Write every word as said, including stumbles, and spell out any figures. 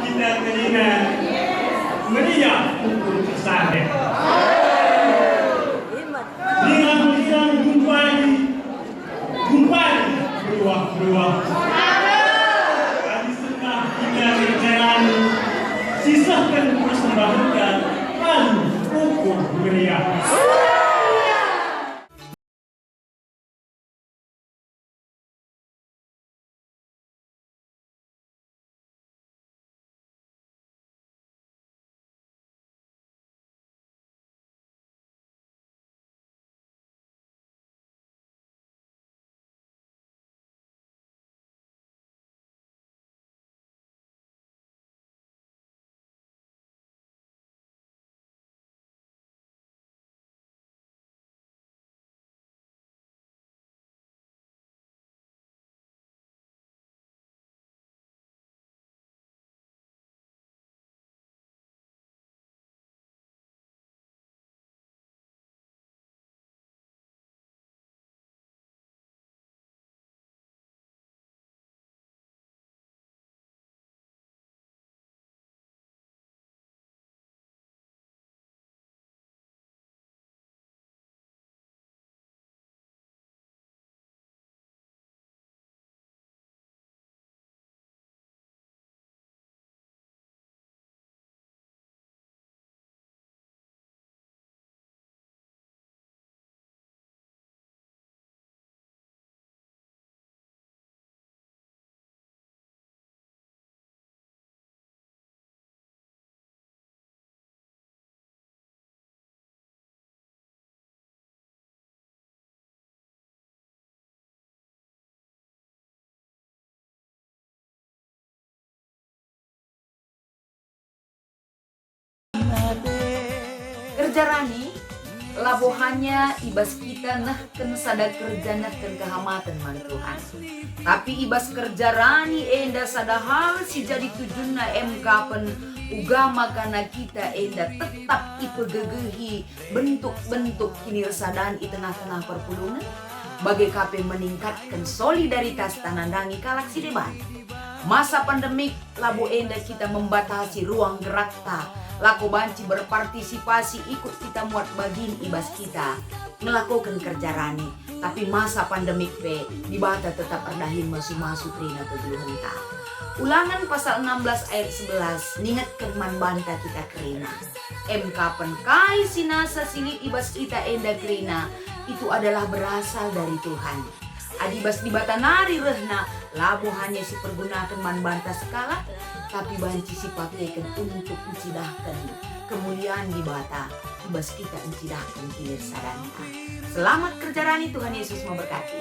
Kita kerina meriah ukur kesare. Bilang-bilang gumpari, gumpari beruah-beruah. Kali setengah kita ngerjakan, sisahken persembahken lalu ukur meriah. Kerja rani labo hanya i bas kita nehken sada kerja nehken kehamaten man Tuhan, tapi i bas kerja rani enda sada hal si jadi tujunna em kapen uga makana kita enda tetap ipegegehi bentuk-bentuk kinirsadan i tengah-tengah perpulungen, bage ka pe meningkatken solidaritas tandangi kalak si deban. Masa pandemik labo enda kita membatasi ruang gerakta, lako banci berpartisipasi ikut kita muat bagin i bas kita ngelakoken kerja rani, tapi masa pandemik pe Dibata tetap erdahin masu-masu kerina kegeluhenta. Ulangen pasal enam belas ayat sebelas ningetken man banta kita kerina. Em kapen kai si nasa si lit i bas kita enda kerina, itu adalah berasal dari Tuhan. Adi bas Dibata nari rehna, labo hanya sipergunaken man banta sekalak, tapi banci sipakeken untuk ncidahken kemulian Dibata i bas kita ncidahken kinirsadanta. Selamat kerja rani, Tuhan Yesus memberkati.